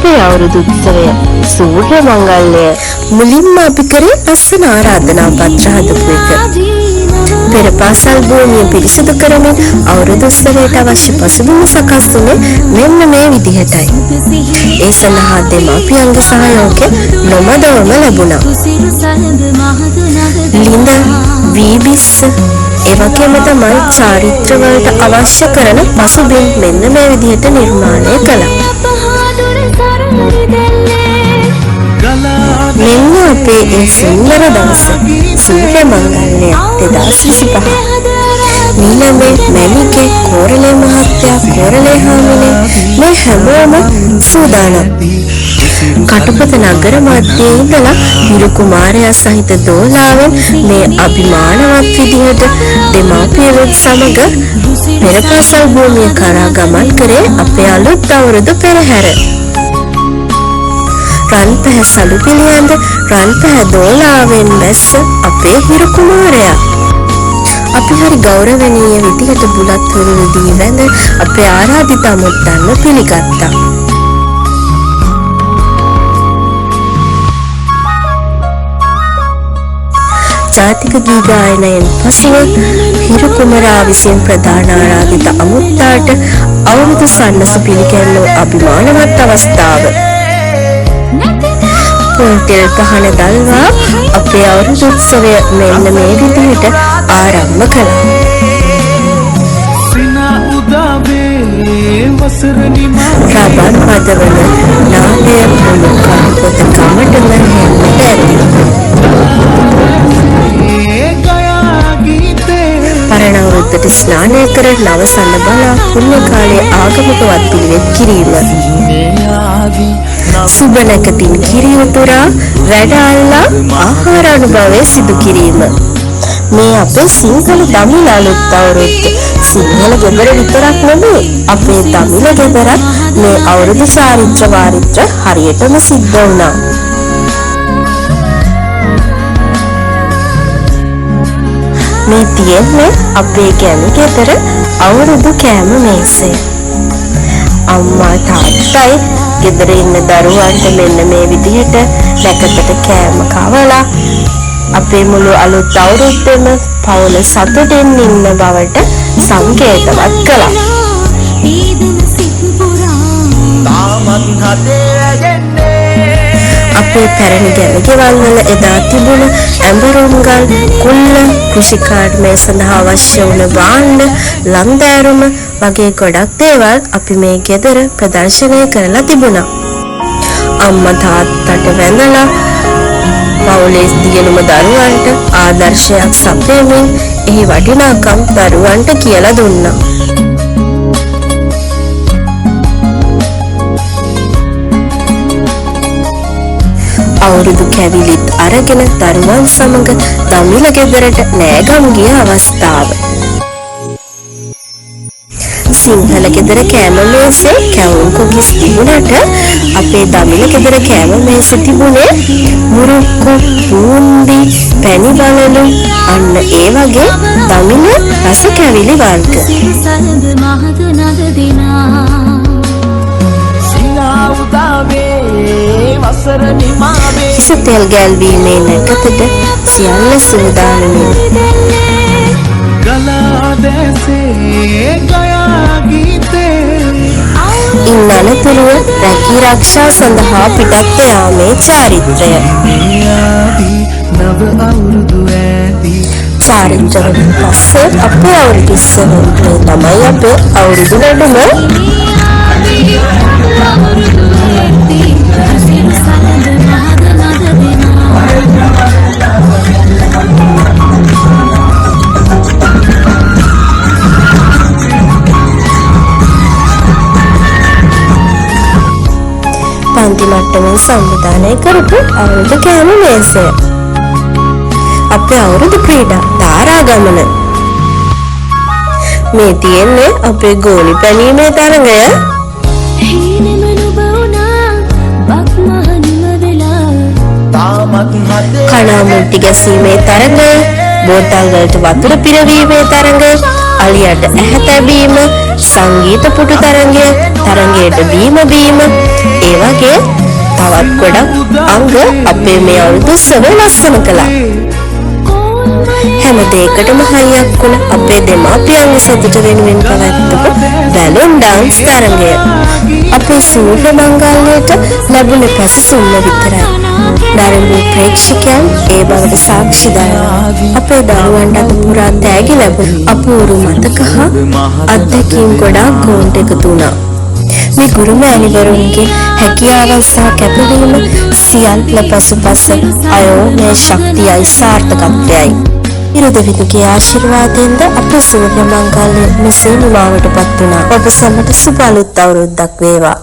අපේ අවුරුදු උත්සවය සූර්ය මංගල්‍යය. මුලින්ම අපි කරේ ලස්සන ආරාධනා පත්‍ර හදපු එක. පෙර පාසල් භූමිය පිරිසිදු කරමින් අවුරුදු උත්සවයට අවශ්‍ය පසුබිම සකස් වුණේ මෙන්න මේ විදිහටයි. ඒ සඳහා දෙමාපියන්ගේ සහයෝගය නොමදවම ලැබුණා. ලිඳ, වීබිස්ස, ඒ වගේම තමයි චාරිත්‍ර වලට අවශ්‍ය කරන පසුබිම් මෙන්න මේ විදිහට නිර්මාණය කළා. මෙන්න අපේ ඒ සුන්දර දවස සූර්ය මංගල්‍යය 2025. මීළඟේ මැණිකේ කෝරළේ මහත්තයා කෝරළේ හාමිනේ මේ හැමෝම සූදානම්. කටුපත නගර මැදයේ ඉඳලා හිරු කුමාරයා සහිත දෝලාවෙන් මේ අභිමානවත් විදිහට දෙමාපියන් සමග පෙරපාසල් භූමිය කරා ගමන් කරේ අපේ අලුත් අවුරුදු පෙරහැර. රන් පැහැ සලු පිළියඳ රන් පැහැ දෝලාවෙන් බැස්ස අපේ හිරු කුමාරයා. අපි හරි ගෞරවනීය විදිහට බුලත් හුරුළු දී වැඳ අපේ ආරාධිත අමුත්තන්ව පිළිගත්තා. ජාතික ගී ගායනයෙන් පසුව හිරු කුමරා විසින් ප්‍රධාන ආරාධිත අමුත්තාට අවුරුදු සන්නස පිළිගැන්වූ අභිමානවත් අවස්ථාව. පොල් තෙල් පහන දල්වා අපේ අවුරුදු උත්සවය මෙන්න මේ විදිහට ආරම්භ කළා. රබන් පදවන නාදය මුළු කටුපොත ගමටම හෙන්නට ඇති. පරණ අවුරුද්දට ස්නානය කර නව සන්න බලා පුණ්‍ය කාලයේ ආගමික වත් පිළිවෙත් කිරීම. සුබ නැකතින් කිරි උතුරා වැඩ අල්ලා ආහාර අනුභවය සිදු කිරීම. මේ අපේ සිංහල දමිළ අලුත් අවුරුද්ද. සිංහල ගෙදර විතරක් නෙමෙයි, අපේ දමිළ ගෙදරත් මේ අවුරුදු චාරිත්‍ර වාරිත්‍ර හරියටම සිද්ධ වුණා. මේ තියෙන්නේ අපේ ගැමි ගෙදර අවුරුදු කෑම මේසය. අම්මා තාත්තයි ගෙදර ඉන්න දරුවන්ට මෙන්න මේ විදිහට නැකතට කෑම කවලා අපේ මුළු අලුත් අවුරුද්දෙම පවුල සතුටින් ඉන්න බවට සංකේතවත් කළා. අපේ පැරණි ගැමි ගෙවල් වල එදා තිබුණ ඇඹරුම්ගල්, කුල්ල, කෘෂිකාර්මය සඳහා අවශ්‍ය වුණ භාණ්ඩ, ලන්දෑරුම වගේ ගොඩක් දේවල් අපි මේ ගෙදර ප්‍රදර්ශනය කරලා තිබුණා. අම්මා තාත්තට වැඳලා පවුලේ දියණුම දරුවන්ට ආදර්ශයක් සපයමින් එහි වටිනාකම් දරුවන්ට කියලා දුන්නා. අවුරුදු කැවිලිත් අරගෙන දරුවන් සමග දමිළ ගෙදරට නෑගම් ගිය අවස්ථාව. සිංහල ගෙදර කෑම මේසේ කැවුම් කොකිස් තිබුණට අපේ දමිළ ගෙදර කෑම මේසේ තිබුණේ මුරුක්කු, බූන්දි, පැණි වලලු, අන්න ඒ වගේ දමිළ රස කැවිලි වර්ග. හිස තෙල් ගැල්වීමේ නැකතට සියල්ල සූදානමින්. ඉන් අනතුරුව රැකී රක්ෂා සඳහා පිටත්ව යාමේ චාරිත්‍රය. චාරිත්‍ර වලින් පස්සේ අපේ අවුරුදු උත්සවය. මේ තමයි අපේ අවුරුදු නඩුම. පන්ති මට්ටමින් සංවිධානය කරපු අවුරුදු කෑම මේසය. අපේ අවුරුදු ක්‍රීඩා තාරා ගමන. මේ තියෙන්නේ අපේ ගෝනි පැනීමේ තරඟය. කණාමුට්ටි ගැසීමේ තරඟය, බෝතල් වලට වතුර පිරවීමේ තරඟය, අලියට ඇහැ තැබීම, සංගීත පුටු තරඟය, තරඟයට බීම බීම, ඒ වගේ තවත් ගොඩක් අංග අපේ මේ අවුරුදු උත්සවය ලස්සන කළා. හැම දෙයකටම හයියක් වුණ අපේ දෙමාපියන්ගේ සතුට වෙනුවෙන් පැවැත්වපු බැලුන් ඩාන්ස් තරඟය. අපේ සූර්ය මංගල්‍යයට ලැබුණ පැසසුම්ම විතරයි. නරඹූ ප්‍රේක්ෂකයන් ඒ බවට සාක්ෂි දරනවා. අපේ දරුවන්ට අත පුරා තෑගි ලැබුණු අපූර්ව මතක හා අත්දැකීම් ගොඩාක් ඔවුන්ට එකතු වුණා. මේ ගුරු මෑණිවරුන්ගේ හැකියාවන් සහ කැපවීම සියල්ල පසුපස අයෝමය ශක්තියයි සාර්ථකත්වයයි. ඉරුදවිදුගේ ආශිර්වාදයෙන්ද අපේ සූර්ය මංගල්‍ය මෙසේ නිමාවට පත් වුණා. ඔබ සැමට සුබ අලුත් අවුරුද්දක් වේවා.